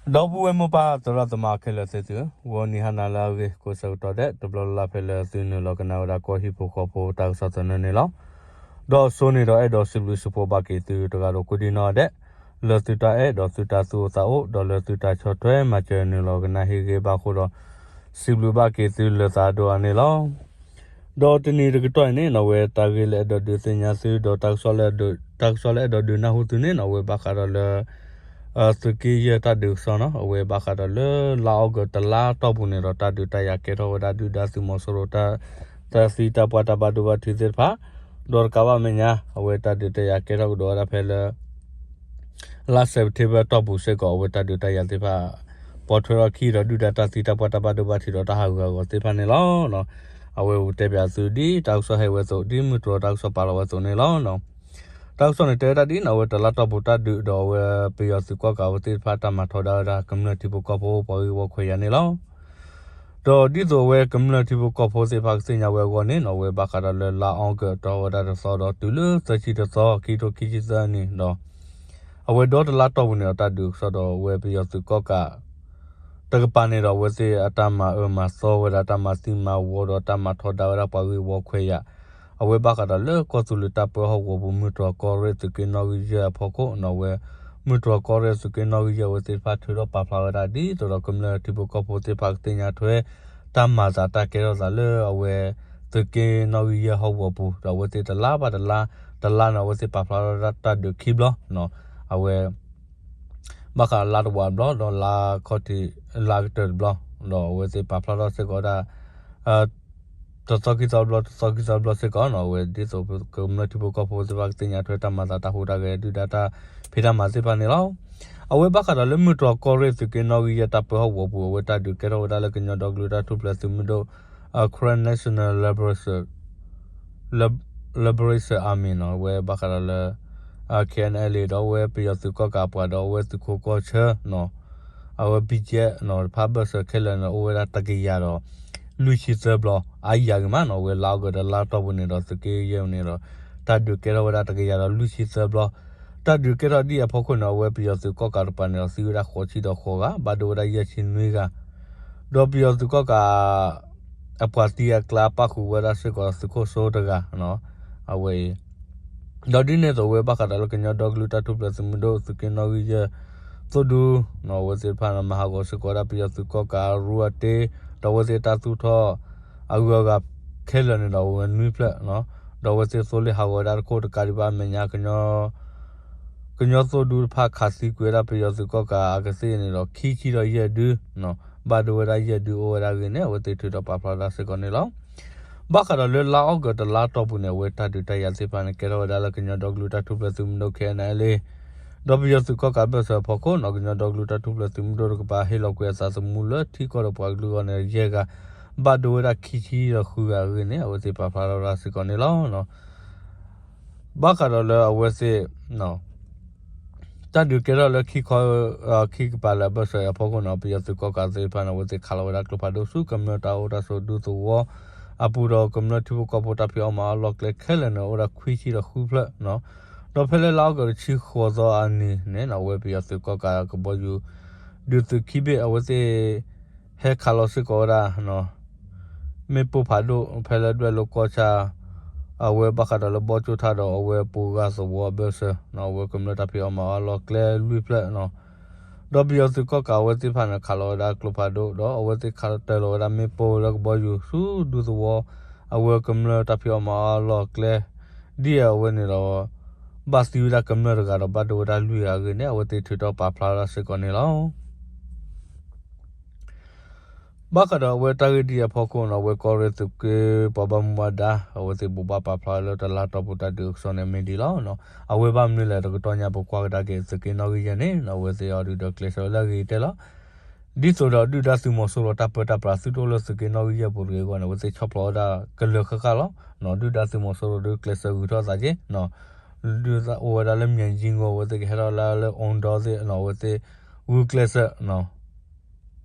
ဒီပုၢ်ဝဲၢ်မိၢ်ပၢ်သရၣ်သမါခဲလၢာ်သ့ၣ်သုဧၢ, ဂီၤနံၤဟါနၤလၢအဂ့ၤ ကိးဆၢကတီၢ်ဒဲး တဘျီလၢ်လၢ်ဖဲလၢသုနုာ်လီၤကနၣ်ဝဲဒၣ်ကီၢ်ဟံၣ်ဖိဃီဖိတၢ်ကစီၣ်သနၢၣ်န့ၣ်လီၤ. ဒီးအစိန့ၣ်ဒီးအဲၣ်ဒိးစံးဘျုးစံးဖှိၣ်ဘၣ်က့ၤသုတဂၤဒီးကိးဒံနီၢ်ဒဲး လၢသုတၢ်အဲၣ်ဒီးသုတၢ်သူၣ်အိၣ်သးအိၣ် ဒီးလၢသုတၢ်ဆီၣ်ထွဲမၤစၢၤနုာ်လီၤကနၣ်ဟ့ၣ်ဂ့ၤဘၣ်အဃိဒီး စံးဘျုးဘၣ်က့ၤသုလၢသးဒိၣ်အါန့ၣ်လီၤ. ဒီးတနံၤတကတီၢ်အံၤန့ၣ်နီၢ် အဝဲတၢ်ဂ့ၢ်လၢအဲၣ်ဒိးဒုးသ့ၣ်ညါသု ဒီးတၢ်ကစီၣ်လၢအဲၣ်ဒိးဒုးနၢ်ဟူသုန့ၣ်နီၢ် အဝဲဘၣ်ဃးဒီးလၢ သုးက့ယဲၢ်တၢ်ဒုးကစီၣ်နီၢ် အဝဲဘၣ်ဃးဒီးလၢလါအီကူးတလါတီၢ်ပူၤန့ၣ်ဒီး တၢ်ဒုးတၢ်ယၤကဲထီၣ်ဝဲဒၣ်ဒုၣ်ဒါသုးမီၤစိရိၤ တၢ်သံတၢ်ပှၢ်တၢ်ဘၣ်ဒိဘၣ်ထံးသ့ၣ်တဖၣ် ဒီးတကးဘၣ်မဲာ်ညါ အဝဲတၢ်ဒုးတၢ်ယၤကဲထီၣ်ကဒီးဝဲဒၣ်ဖဲလၢ လါ September တီၢ်ပူၤစ့ၢ်ကီး အဝဲတၢ်ဒုးတၢ်ယၤသ့ၣ်တဖၣ် ပိာ်ထွဲထီၣ်ခံဒီးဒုၣ်ဒါတၢ်သံတၢ်ပှၢ်တၢ်ဘၣ်ဒိဘၣ်ထံးဒီးတၢ်ဟးဂူာ်ဟးဂီၤသ့ၣ်တဖၣ်န့ၣ်လီၤ. အဝဲပတဲပၠးသုဒ်တၢ်ကစီၣ်ဟဲဝဲအသိး ဒ်မုၢ်တြီၤတၢ်ကစီၣ်ပာ်လီၤဝဲအသိးန့ၣ်လီၤ. တၢ်ကစီၣ်န့ၣ်တဲဝဲဒၣ်ဒ်နီၢ် အဝဲတလါတီၢ်ပူၤတၢ်ဒုးဒီးအဝဲပယီၤသုးကီၣ်ကးအဝဲသ့ၣ်တဖၣ် တၢ်မၤထီဒါဝဲဒၣ်ကမျၢၢ်ထံဖိကီၢ်ဖိပှၤဂ့ၢ်ဝီခွဲးယာ်န့ၣ်လီၤ. ဒီးဒ်သိးအဝဲကမျၢၢ်ထံဖိကီၢ်ဖိသ့ၣ်တဖၣ်ကသ့ၣ်ညါဝဲအဂီၢ်န့ၣ်နီၢ် အဝဲဘၣ်ဃးဒီးလၢလါအီကူးတီၢ်ဝဲဒၣ်တသီဒီး တုၤလၢသၢဆံတသီ ခံထိခံဆံသၢနံၣ်ဒီး အဝဲဒီတလါတီၢ်ပူၤန့ၣ်ဒီး တၢ်ဒုးကစီၣ်ဒီးအဝဲပယီၤသုးကီၣ်ကး တကပၤန့ၣ်ဒီး အဝဲသ့ၣ်အတၢ်မၤအၢမၤသီဝဲဒၣ် တၢ်မၤသံမၤဝီဒီးတၢ်မၤထီဒါဝဲဒၣ်ပှၤဂ့ၢ်ဝီခွဲးယာ် အဝဲဘၣ်ဃးဒီးလၢကီၢ်သူလ့ၤတၢ်ပၢဟီၣ်ကဝီၤပူၤ မုၢ်တြီၤကီၢ်ရ့ၣ်သုးက့နီၣ်ဂံၢ်ယဲၢ်အဖီခိၣ်နီၢ် အဝဲ မုၢ်တြီၤကီၢ်ရ့ၣ်သုးက့နီၣ်ဂံၢ်ယဲၢ် အဝဲသ့ၣ်တဖၣ်ထုးထီၣ်ပာ်ဖျါဝဲဒၣ် ဒ်သိးဒီးကမျၢၢ်ထံဖိကီၢ်ဖိသ့ၣ်တဖၣ်ကသ့ၣ်ညါထွဲ တၢ်မၤသးတၢ်ကဲထီၣ်သးလၢအဝဲ သုးက့နီၣ်ဂံၢ်ယဲၢ်ဟီၣ်ကဝီၤပူၤ ဒီးအဝဲသ့ၣ်တလါဘၣ်တလါ တလါန့ၣ် အဝဲသ့ၣ်ပာ်ဖျါထီၣ်ဒၣ်တၢ်ဒုးခံဘျီနီၢ် အဝဲ ဘၣ်ဃးလါတဝာ်တဘျီ ဒီးလါခီၣ်ထံး လါကတၢၢ်တဘျီ ဒီးအဝဲသ့ၣ်ပာ်ဖျါထီၣ်စ့ၢ်ကီးဝဲဒၣ် တသီခံသီတဘျီ တသီခံသီတဘျီစ့ၢ်ကီးနီၢ် အဝဲဒ်သိးကမျၢၢ်ထံဖိကီၢ်ဖိသ့ၣ်တဖၣ်ကသ့ၣ်ညါထွဲတၢ်မၤသးတၢ်ဟူးတၢ်ဂဲၤ ဒုၣ်ဒါတၢ်ဖံးတၢ်မၤသ့ၣ်တဖၣ်န့ၣ်လီၤ. အဝဲဘၣ်ဃးဒီးလၢမုၢ်တြီၤကီၢ်ရ့ၣ်သုးက့နီၣ်ဂံၢ်ယဲၢ်တၢ်ပၢဟီၣ်ကဝီၤပူၤ အဝဲတၢ်ဒုးကဲထီၣ်ဝဲဒၣ်လၢကညီဒီကလုာ်တၢ်ထူၣ်ဖျဲးသုးမုၢ်ဒိၣ် Karen National Liberation Liberation Army နီၢ် အဝဲဘၣ်ဃးဒီးလၢ K N L A ဒီးအဝဲပယီၤသုးကီၣ်ကးပှၤဒီးအဝဲသုးခိးကီၢ်ဆၢနီၢ် အဝဲ B G F နီၢ် တဖၣ်ဘၢၣ်စၢၤခဲလၢာ်န့ၣ် အိၣ်ဝဲဒၣ်တကယၤဒီးလွံၢ်ဆံသၢဘျီ အါယၤဂ့ၤမးနီၢ် အဝဲလါအီကူးတလါတီၢ်ပူၤန့ၣ်ဒီး သုးက့ယဲၢ်န့ၣ်ဒီး တၢ်ဒုးကဲထီၣ်ဝဲဒၣ်တကယၤဒီးလွံၢ်ဆံသၢဘျီ တၢ်ဒုးကဲထီၣ်ဒ်အဖီခိၣ်န့ၣ် အဝဲပယီၤသုးကီၣ်ကးတကပၤန့ၣ်ဒီး သံဝဲဒၣ်ဃိးဆံဒီးဃိးဂၤ ဘၣ်ဒိဝဲဒၣ်ယဲၢ်ဆံနွံဂၤ ဒီးပယီၤသုးကီၣ်ကး အပှၤသံအကျါပၣ်ဃုာ်ဝဲဒၣ်စ့ၢ်ကီးသုးခိၣ်စိတဂၤ အဝဲအံၤ ဒီးဒ်န့ၣ်အသိးအဝဲဘၣ်ဃးဒီးလၢကညီဒီကလုာ်တၢ်ထူၣ်ဖျဲးသုးမုၢ်ဒိၣ်သုးက့နီၣ်ဂံၢ်ယဲၢ် သိၣ်ဒူ အဝဲသ့ၣ်တဖၣ်န့ၣ် မၤဟးဂီၤစ့ၢ်ကီးဝဲဒၣ်ပယီၤသုးကီၣ်ကးအရူအတ့ ဒီးအဝဲသ့ၣ်တၢ်သူၣ်ထီၣ် အဂုၤအဂၤခဲလၢာ်န့ၣ်ဒီးအဝဲနွံဖျၢၣ် ဒီးအဝဲသ့ၣ်သိလ့ၣ်ဟးဂီၤဝဲဒၣ်တခိၣ်တကးဒံးဘၣ်အမဲာ်ညါ ကညီသိၣ်ဒူတဖၣ်ခးသံကွံာ်ဝဲဒၣ်ပယီၤသုးကီၣ်ကးအကသ့ၣ်န့ၣ်ဒီး ခံဆံဒီးယဲၢ်ဒု ဘၣ်ဒိဝဲဒၣ်ယဲၢ်ဒုအိၣ်ဝဲဒၣ်အဂ့ၢ်န့ၣ် အဝဲသ့ၣ်ထုးထီၣ်ပာ်ဖျါဝဲဒၣ်စ့ၢ်ကီးန့ၣ်လီၤ. ဘၣ်ဃးဒီးလၢလါအီကူးတလါတီၢ်ပူၤန့ၣ် အဝဲတၢ်ဒုးတၢ်ယၤသ့ၣ်တဖၣ်န့ၣ် ကဲထီၣ်ဝဲဒၣ်လၢကညီဒီကလုာ်တၢ်ထူၣ်ဖျဲးသုးမုၢ်ဒိၣ် K N L A ဒီးပယီၤသုးကီၣ်ကးဘၢၣ်စၢၤအဖီခိၣ်နီၢ် ကညီဒီကလုာ်တၢ်ထူၣ်ဖျဲးသုးမုၢ်ဒိၣ်တကပၤ ဟ့ၣ်လီၤကွံာ်အသးသမူလၢထံကီၢ်ဒီးပှၤကလုာ်အဂီၢ်န့ၣ် ယဲၢ်ဂၤ ဘၣ်ဒိဝဲဒၣ်ခံဆံဒီးဃုဂၤအဂ့ၢ်န့ၣ် အဝဲသ့ၣ်ပာ်ဖျါထီၣ်ဝဲဒၣ်စ့ၢ်ကီးန့ၣ်လီၤ. ဘၣ်ဃးဒီးလၢအဝဲသ့ၣ် တၢ်ဒုးကဲထီၣ်လၢခံခီ ခံကပၤလၢအဘၢၣ်စၢၤအံၤအဖီခိၣ်န့ၣ် ပယီၤသုးကီၣ်ကးသ့ၣ်တဖၣ်န့ၣ် အဝဲသ့ၣ်ခးလီၤဝဲဒၣ်ကျိဖးဒိၣ်ဆူကမျၢၢ်တၢ်အိၣ်တၢ်ဆိးဒူသဝီအပူၤဒီး ကမျၢၢ်ထံဖိကီၢ်ဖိတၢ်ဖံးအီၣ်မၤအီၣ်အလီၢ်ကျဲခဲလၢာ်န့ၣ် အိၣ်ဝဲဒၣ်ခွံဆံဒီးဃုဖျၢၣ် ဒီးဖဲလၢလါအီကူးတဆံဃိးသီအနံၤန့ၣ် အဝဲပယီၤသုးကီၣ်ကးကဘီယူၤ ဒုးသုးခံဘ့ၣ် အဝဲသ့ၣ် ဟဲခးလီၤစ့ၢ်ကီးဝဲဒၣ် မ့ၣ်ပိၢ်ဖးဒိၣ် ဖဲလၢဒွဲၣ်လိၤကီၢ်ဆၣ် အဝဲဘၣ်ဃးဒီးလၢဘီကၠိထၣ်ဒီးအဝဲပူၤဂၢ်သဝီအဘၢၣ်စၢၤ အဝဲကမျၢၢ်တၢ်ဖံးအီၣ်မၤအီၣ်အလီၢ်ကျဲလွံၢ်ဖျၢၣ် ဒီးပယီၤသုးကီၣ်ကးအဝဲသ့ၣ်တဖၣ်န့ၣ် ခးလီၤဝဲဒၣ်ကျိဖးဒိၣ် ဒီးအဝဲသ့ၣ်ခးတၢၢ်လီၤဝဲဒၣ်မ့ၣ်ပိၢ်လၢကဘီယူၤဆူဒူသဝီ အဝဲကမျၢၢ်တၢ်ဖံးအီၣ်မၤအီၣ်အလီၢ်ကျဲ ဒ်အဝဲန့ၣ်ဒီး ဘၣ်သံဝဲဒၣ်ကမျၢၢ်တဂၤဒီးဘၣ်ဒိဝဲဒၣ်လွံၢ်ဂၤအဂ့ၢ်န့ၣ် အဝဲသ့ၣ်ထုးထီၣ်ပာ်ဖျါဝဲဒၣ်စ့ၢ်ကီးန့ၣ်လီၤ. ဘၣ်ဃးဒီးအဝဲတၢ်ဂ့ၢ်ဒ်အံၤအဖီခိၣ်န့ၣ် အဝဲကီၢ်ရ့ၣ်သုးက့ပှၤဘၣ်မူဘၣ်ဒါ အဝဲသ့ၣ်ဘိးဘၣ်ပာ်ဖျါလၢတလါတီၢ်ပူၤတၢ်ဒုးအကစီၣ်န့ၣ်မ့ၢ်ဒ်လီၤ. အဝဲဘၣ်မနုၤလဲၣ်တကတီၢ်ညါပကွၢ်ကဒါက့ၤသုးက့နီၣ်ဂံၢ်ယဲၢ်န့ၣ် အဝဲသ့ၣ်အီၤဒုးဒီးကျဲးစၢးဝဲလၢအဂ့ၤကတၢၢ်လီၤ. ဒ်သိးဒီးဒုၣ်ဒါသုးမီၤစိရိၤတၢ်ပၢတၢ်ပြးသုတအိၣ်လၢသုးက့နီၣ်ဂံၢ်ယဲၢ်ပူၤတဂ့ၤအဂီၢ်န့ၣ် အဝဲသ့ၣ်ဆီၣ်ဖျိးဝဲဒၣ်ကလၢၤဃၣ်ဃၣ်လီၤ. ဒုၣ်ဒါသုးမီၤစိရိၤဒုးကျဲးစၢးဂုၤထီၣ်အသးက့ၤ ဒုးအိၣ်ဝဲဒၣ်လၢ မၠဲၣ်ကၠံၣ်ဂီၤ အဝဲသ့ၣ်ကဟဲထီၣ်လၢလၢ အူဒီသ့ၣ် အဝဲသ့ၣ်ဂုာ်ကျဲးစၢး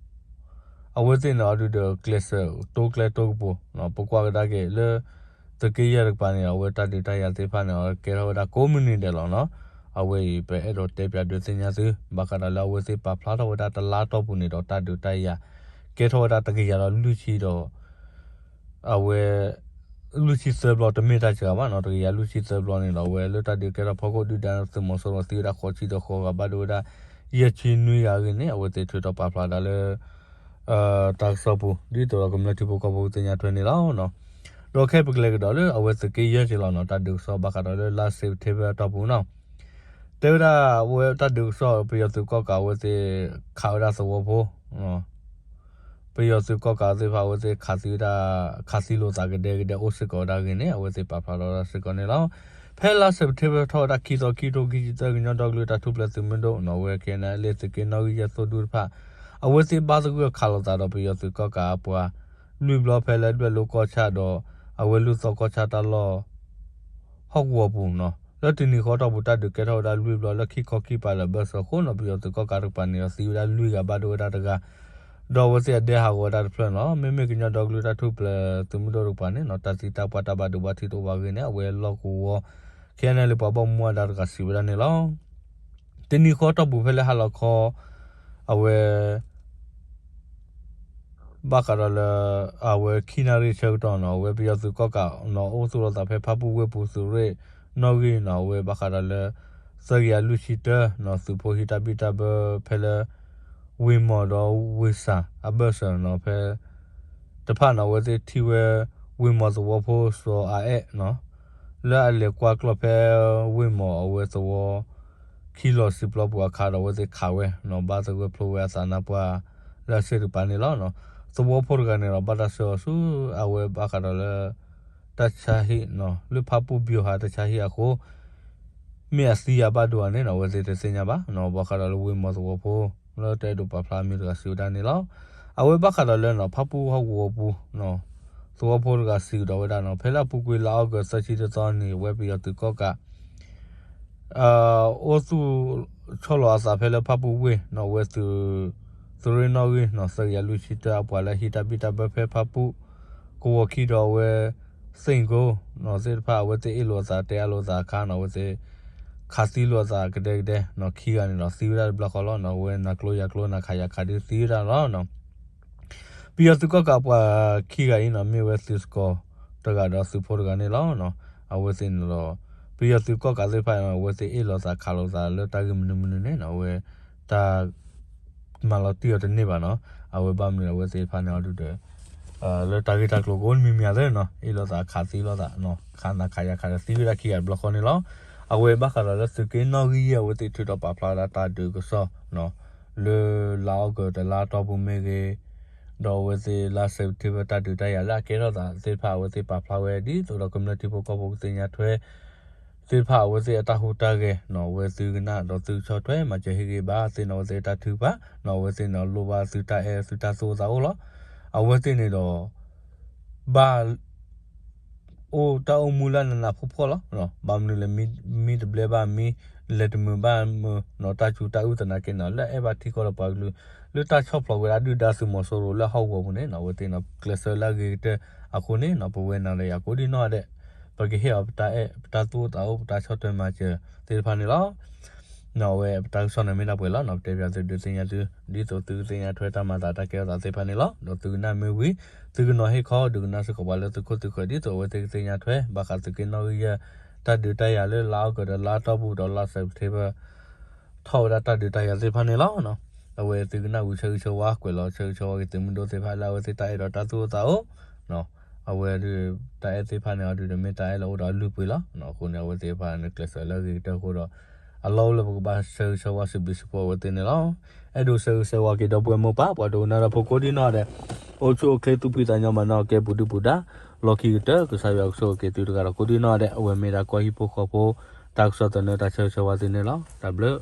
အဝဲသ့ၣ်န့ၣ်အီၤဒုးဒီးကျဲးစၢး တိကျဲတိကပူၤ ပကွၢ်ကဒါက့ၤလၢ သုးက့ယဲၢ်တကပၤန့ၣ် အဝဲတၢ်ဒုးတၢ်ယၤသ့ၣ်တဖၣ်န့ၣ် အကဲထီၣ်ဝဲဒၣ်ကိးမုၢ်နံၤဒဲးလီၤ. အဝဲအံၤ ပအဲၣ်ဒိးတဲပၠးဒုးသ့ၣ်ညါသု ဘၣ်ဃးဒီးလၢအဝဲသ့ၣ်ပာ်ဖျါထီၣ်ဝဲဒၣ်တလါတီၢ်ပူၤန့ၣ်ဒီး တၢ်ဒုးတၢ်ယၤ ကဲထီၣ်ဝဲဒၣ်တကယၤဒီးလွံၢ်ဆံဒီး အဝဲ လွံၢ်ဆံသၢဘျီ တမ့ၢ်တၢ်စှၤဘၣ်နီၤ တကယၤလွံၢ်ဆံသၢဘျီန့ၣ်ဒီး အဝဲလၢတၢ်ဒုးကဲထီၣ်ဖီခိၣ် ဒုၣ်ဒါသုးမီၤစိရိၤသံဝဲဒၣ်ဃိးဆံဒီးဃိးဂၤ ဘၣ်ဒိဝဲဒၣ် ယဲၢ်ဆံနွံဂၤအဂ့ၢ်န့ၣ် အဝဲသ့ၣ်ထုးထီၣ်ပာ်ဖျါဒၣ်လၢ တၢ်ကစီၣ်ပူၤ ဒ်သိးဒီးကမျၢၢ်ထံဖိကီၢ်ဖိကသ့ၣ်ညါထွဲန့ၣ်လီၤ. ဒီးခဲအံၤပကလဲၤကဒီးလၢအဝဲသုးက့ယဲၢ်က့ၤလီၤနီၤ တၢ်ဒုးကစီၣ်ဘၣ်ဃးဒီးလၢလါစဲးပထ့ဘၢၣ်အတီၢ်ပူၤနီၤ တဲဝဲဒၣ်အဝဲတၢ်ဒုးကစီၣ် ပယီၤသုးကီၣ်ကးအဝဲသ့ၣ် ခးဝဲဒၣ်သဝီဖိ ပယီၤသုးကီၣ်ကးသ့ၣ်တဖၣ်အဝဲသ့ၣ်ခးသံဝဲဒၣ် ခးသံလိာ်သးကဒဲကဒဲအိၣ်စ့ၢ်ကီးဝဲဒၣ်အဂ့ၢ်န့ၣ် အဝဲသ့ၣ်ပာ်ဖျါထီၣ်ဝဲဒၣ်စ့ၢ်ကီးန့ၣ်လီၤ. ဖဲလါစဲးပထ့ဘၢၣ်ထီၣ်ဝဲဒၣ်ခံသီ ခံကထိခံဆံသၢ ကညီဒီကလုာ်တၢ်ထူၣ်ဖျဲးသုးမုၢ်ဒိၣ်နီၤ အဝဲ ခဲအံၤန့ၣ် လၢသုးက့နီၣ်ဂံၢ်ယဲၢ်သိၣ်ဒူၣ်တဖၣ် အဝဲသ့ၣ်ဘၣ်သဂၢၢ်ခးလိာ်သးဒီးပယီၤသုးကီၣ်ကးအပှၤ လွံၢ်ဘျီဖဲလၢဒွဲၣ်လိၤကီၢ်ဆၣ်ဒီး အဝဲလူၢ်သီကီၢ်ဆၣ်တၢ်လီၢ် ဟီၣ်ကဝီၤပူၤနီၤ လၢတနံၤဃီတီၢ်ပူၤတၢ်ဒုးကဲထီၣ်ဝဲဒၣ်လွံၢ်ဘျီလၢခံခီခံပၤလၢာ်ဘၢၣ်စၢၤအဃိနီၤ ပယီၤသုးကီၣ်ကးတကပၤန့ၣ်ဒီးသံဝဲဒၣ်လွံၢ်ဂၤဘၣ်ဒိဝဲဒၣ်တဂၤ ဒီးအဝဲသ့ၣ်အဒဲဟးဂီၤဝဲဒၣ်တဖျၢၣ်နီၤ မ့မ့ၢ်ကညီဒီကလုာ်တၢ်ထူၣ်ဖျဲးသုးမုၢ်ဒိၣ်တကပၤန့ၣ်နီၤ တၢ်သံတၢ်ပှၢ်တၢ်ဘၣ်ဒိဘၣ်ထံးတအိၣ်ဘၣ်အဂ့ၢ်န့ၣ် အဝဲလီၢ်ကဝီၤ ခဲအံၤန့ၣ် လၢပှၤဘၣ်မူဘၣ်ဒါတဂၤစံးဝဲဒၣ်န့ၣ်လီၤ. တနံၤဃီတီၢ်ပူၤဖဲလၢဟါလီၤခီ အဝဲ ဘၣ်ဃးဒီးလၢ အဝဲခံနၣ်ရံၣ်ဆၢကတီၢ်နီၤ အဝဲပယီၤသုးကီၣ်ကးနီၤ အိၣ်သူၣ်လီၤသးဖဲဖၣ်ပူၣ်ဝ့ၢ်ပူၤသုးရ့ၣ်နီၣ်ဂံၢ်နီၤ အဝဲဘၣ်ဃးဒီးလၢ သၢကယၤလွံၢ်ဆံတၢနီၤ သုးဖိဟံးတၢ်ဘံၣ်တၢ်ဘၢဖဲလၢ ဝ့ၢ်မီၢ်ဒီးဝ့ၢ်စၢ်အဘၢၣ်စၢၤနီၤ ဖဲ တဖၣ်နီၤ အဝဲသ့ၣ်ထံၣ်ဝဲ ဝ့ၢ်မီၢ်သဝီဖိစီၤအါအဲၣ်နီၤ လၢအလဲၤကွၢ်ကျီၢ်ဖဲ ဝ့ၢ်မီၢ်အဝဲသဝီ ခံလီၤစံာ်ပျီပူၤအခါဒီး အဝဲသ့ၣ်ခးဝဲနီၤ ဘၣ်သဂၢၢ်ဖျိဝဲအသးနါပှၢ် လၢအဆ့ၣ်တကပၤန့ၣ်လီၤ. သဝီဖိတဂၤန့ၣ်ဒီး ဘၣ်တၢ်ဆှၢအီၤဆူ အဝဲဘၣ်ဃးဒီးလၢ တၢ်ဆါဟံၣ်နီၤ လၢဖၣ်ပူၣ်ဘျီဟးတၢ်ဆါဟံၣ်အဃိ မ့ၢ်အသံဧါဘၣ်ဒိဧါန့ၣ်နီၤ အဝဲသ့ၣ်တသ့ၣ်ညါဘၣ်နီၤ ဘၣ်ဃးဒီးလၢဝ့ၢ်မီၢ်သဝီဖိ လၢတအဲၣ်ဒိးပာ်ဖျါအမံၤတဂၤစံးဝဲဒၣ်န့ၣ်လီၤ. အဝဲဘၣ်ဃးဒီးလၢနီၤ ဖၣ်ပူၣ်ဟီၣ်ကဝီၤပူၤနီၤ သဝီဖိတဂၤစံးကဒီးဝဲဒၣ်နီၤ ဖဲလၢအပူၤကွံာ်လါအီကူးသၢဆံတသီန့ၣ် အဝဲပယီၤသုးကီၣ်ကး အိၣ်သူၣ်ဆီလီၤအသးဖဲလၢဖၣ်ပူၣ်ဝ့ၢ်နီၤ အဝဲသုး သုးရ့ၣ်နီၣ်ဂံၢ်နီၤ သၢကယၤလွံၢ်ဆံတၢ အပှၤလၢဟံးတၢ်ဘံၣ်တၢ်ဘၢဖဲဖၣ်ပူၣ် ကဝီၤခံဒီးအဝဲ သ့ၣ်ကိနီၤသ့ၣ်တဖၣ် အဝဲသ့ၣ်အ့ၣ်လိာ်အသးတဲအါလိာ်သးအခါနီၤ အဝဲသ့ၣ် ခးသံလိာ်အသးကဒဲကဒဲနီၤ ခံဂၤန့ၣ်ဒီးသံဝဲဒၣ်တဘျီဃီလီၤနီၤ အဝဲနၤကျိယၤကျိနၤခးယၤခးဒုးသံဝဲဒၣ်လီၤ. ပယီၤသုးကီၣ်ကးအပှၤခံဂၤအံၤနီၤ မ့ၢ်ဝဲသုးစကီၤတဂၤဒီးသုးဖိတဂၤန့ၣ်လီၤ. အဝဲသ့ၣ်န့ၣ်ဒီး ပယီၤသုးကီၣ်ကးသ့ၣ်တဖၣ် အဝဲသ့ၣ်အ့ၣ်လိာ်သးခးလိာ်သးလၢတၢ်ဂ့ၢ်မနုၤမနုၤန့ၣ်နီၤ အဝဲ တၢ် မၤလီၤတံၢ်အီၤတန့ၢ်ဘၣ်နီၤ အဝဲဘၣ်မနုၤအဝဲသ့ၣ်တဖၣ်န့ၣ်အီၤဒုးဒီး လၢတၢ်ဂ့ၢ်တၢ်ကျိၤကိးမံၤမံၤသ့ၣ်နီၤ အ့ၣ်လိာ်သးခးသံလိာ်သး ခးနၤခးယၤခးဒီးသံဝဲဒၣ်ခံဂၤတဘျီဃီန့ၣ်လီၤ. အဝဲဘၣ်ဃးဒီးလၢသုးက့နီၣ်ဂံၢ်ယဲၢ် အဝဲသ့ၣ်ထုးထီၣ်ပာ်ဖျါဝဲဒၣ်တၢ်ဒုးကစီၣ်နီၤ လၢလါအီကူးတလါတီၢ်ပူၤမ့ၢ်ဂ့ၤ ဒီးအဝဲသ့ၣ်လါစဲးပထ့ဘၢၣ်တၢ်ဒုးတၢ်ယၤလၢအကဲထီၣ်သးသ့ၣ်တဖၣ် အဝဲသ့ၣ်ပာ်ဖျါဝဲဒ်သိးဒီးကမျၢၢ်ထံဖိကီၢ်ဖိကသ့ၣ်ညါထွဲ သ့ၣ်တဖၣ်အဝဲသ့ၣ်အတၢ်ဟူးတၢ်ဂဲၤနီၤ အဝဲသုကနၣ်ဒီးသုကဆီၣ်ထွဲမၤစၢၤဟ့ၣ်ဂ့ၤဘၣ်သ့ၣ်နီၤ အဝဲသ့ၣ်တၢ်ထုကဖၣ်နီၤ အဝဲသ့ၣ်န့ၣ်လိၣ်ဘၣ်သုတၢ်အဲၣ်သုတၢ်သူၣ်အိၣ်သးအိၣ်လီၤ. အဝဲသ့ၣ်န့ၣ်ဒီး ဘၣ် အိၣ်တၢ်အိၣ်မူလၢနးနးဖှီၣ်ဖှီၣ်လီၤ. ဘၣ်မနုၤလဲၣ် မ့ၢ်တဘျဲဘၣ်မ့ၢ် လဲၤတမုာ်ဘၣ်မုာ်နီၤ တၢ်စူၤတၢ်အုၣ်သနာ်က့နီၤ လၢအအဲၣ်ဘၣ်ထံကီၢ်ဒီးပှၤကလုာ် လၢတၢ်ဆီၣ်ဖျိးဝဲဒၣ်ဒုၣ်ဒါသုးမီၤစိရိၤလၢဟီၣ်ကဝီၤပူၤန့ၣ်နီၤ အဝဲသ့ၣ်န့ၣ် ကျဲးစၢးလၢအဂ့ၤကတၢၢ်အဃိန့ၣ်နီၤ ပဝဲနၤဒီးယၤကိးဒံနီၢ်ဒဲး ပကဟ့ၣ်အီၤပတၢ်အဲၣ် ပတၢ်သူၣ်အိၣ်သးအိၣ် ပတၢ်ဆီၣ်ထွဲမၤစၢၤသ့ၣ်တဖၣ်န့ၣ်လီၤ. အဝဲပတၢ်ကစီၣ်န့ၣ်မ့ၢ်ဒၣ်ပှဲၤလီၤနီၤ ပတဲပၠးသုဒုးသ့ၣ်ညါသု ဒ်သိးသုကသ့ၣ်ညါထွဲတၢ်မၤသးတၢ်ကဲထီၣ်သးသ့ၣ်တဖၣ်န့ၣ်လီၤ. ဒီးသုကနၣ်မ့ၢ်ဝံၤ သုကနီၤဟ့ၣ်ခီ ဒုးကနၣ်စ့ၢ်ကီးပှၤလၢသုခိၣ်သုဃၢၤ ဒ်သိးအဝဲသ့ၣ်ကသ့ၣ်ညါထွဲ ဘၣ်ဃးသုးက့နီၣ်ဂံၢ်ယဲၢ် တၢ်ဒုးတၢ်ယၤလၢလါအီကူးတလါတီၢ်ပူၤဒီးလါစဲးပထ့ဘၢၣ် ထီၣ်ဝဲဒၣ်တၢ်ဒုးတၢ်ယၤသ့ၣ်တဖၣ်န့ၣ်လီၤ. အဝဲသုကနၣ်ဝံၤဆၢဂ့ၤဆၢဝါ ကွဲးလီၤဆၢဂ့ၤဆၢဝါက့ၤသုးမုၢ်ဒိၣ်သ့ၣ်တဖၣ်လၢအဝဲသ့ၣ်တၢ်အဲၣ်ဒီးတၢ်သူၣ်အိၣ်သးအိၣ် အဝဲဒုး တၢ်အဲၣ်သ့ၣ်တဖၣ်န့ၣ်အီၤဒုးဒီးမ့ၢ်တၢ်အဲၣ်လၢအအိၣ်ဒီးအလုၢ်အပှ့ၤလီၤ. အဃိန့ၣ် အဝဲသ့ၣ်တဖၣ်န့ၣ်ကျဲးစၢးလၢအဂ့ၤကတၢၢ်အဃိဒီး အလီၢ်အိၣ်လၢပကဘၣ်ဆၢဂ့ၤဆၢဝါစံးဘျုးစံးဖှိၣ်အဝဲသ့ၣ်န့ၣ်လီၤ. အဲၣ်ဒိးဆၢဂ့ၤဆၢဝါက့ၤဒီပုၢ်ဝဲၢ်မိၢ်ပၢ် ပှၤဒိကနၣ်တၢ်ဖိကိးဒံနီၢ်ဒဲး အိၣ်ဆူၣ်အိၣ်ချ့သူၣ်ဖှံသးညီမၤနၢၤကဲပူၤဒုၣ်ပူၤဒါ လီၢ်ခံကတၢၢ် ကစၢ်ယွၤကဆိၣ်ဂ့ၤက့ၤသုတဂၤဒီးကိးဒံနီၢ်ဒဲး အဝဲမ့ၢ်ဒၣ်ကီၢ်ဟံၣ်ဖိဃီဖိ တၢ်ကစီၣ်သနၢၣ်တၢ်ဆၢဂ့ၤဆၢဝါသုန့ၣ်လီၤ. တၢ်ဘျုး